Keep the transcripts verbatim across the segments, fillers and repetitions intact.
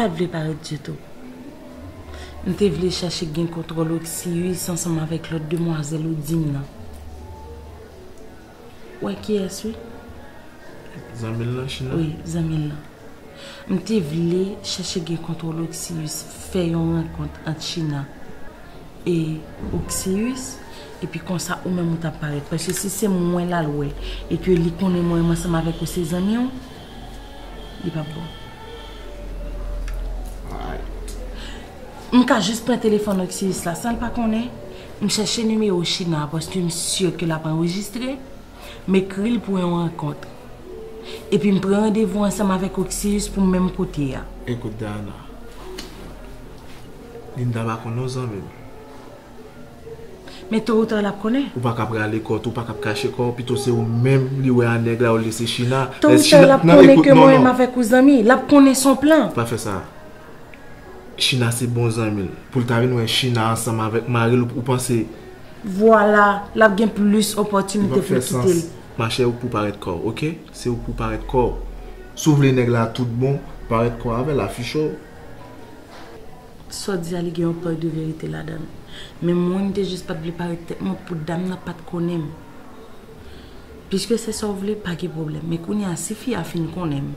Mwen pa t vle parèt ditou. M te vle chache gen kontwòl Oksiyis ansanm avèk lòt demwazèl ou di m nan. Ou wè kiyès wi? Zanmi l lan, China? Wi, zanmi l lan. M te vle chache gen kontwòl Oksiyis, fè yon rankont ant China e Oksiyis, epi konsa ou menm ou t ap parèt. Paske si se mwen l al wè e ke li konnen mwen menm ansanm avèk ou se zanmi w, li p ap bon. M ka jis pran telefòn Oksiyis la san l pa konnen. M chèche nimewo China paske m si ke l ap anrejistre. M ekri l pou yon rankont. Epi m pran randevou ansanm avèk Oksiyis pou menm kote a. Ekout, Dayana. Linda pa konn non, zanmi m. Men to ou ta l ap konnen. Ou pa ka prale kò tou, ou pa ka kache kò w, pito se ou menm li wè a nèg la olye se China. To ou ta l ap konnen ke mwen menm avèk ou zanmi, l ap konnen se yon plan. Pa fè sa. China se bon zanmi l. Pou l ta vin wè China ansanm avèk mari l, ou panse. Vwala, l ap gen plis opòtinite pou l kite l. Machè, ou k pou parèt kò w, oke? Se ou k pou parèt kò w. Si w vle nèg la tout bon, parèt kò w avè l, afiche w. Sa w di a, li gen yon pòy de verite ladan l. Men mwen, m te jis pa t vle parèt tèt mwen pou dam nan pa t konnen m. Piske se sa w vle, pa gen pwoblèm. Men kounye a, si fi a fin konnen m,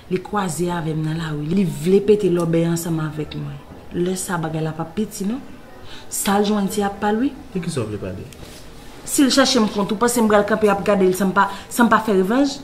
li kwaze avè m nan lari, li vle pete lòbèy ansanm avèk mwen. Lè sa a, bagay la p ap piti non. Sa l jwenn se ap pa l wi. De kisa w vle pale? Si l chache m kont, ou panse m pral kanpe ap gade l san m pa, san m pa fè revanj?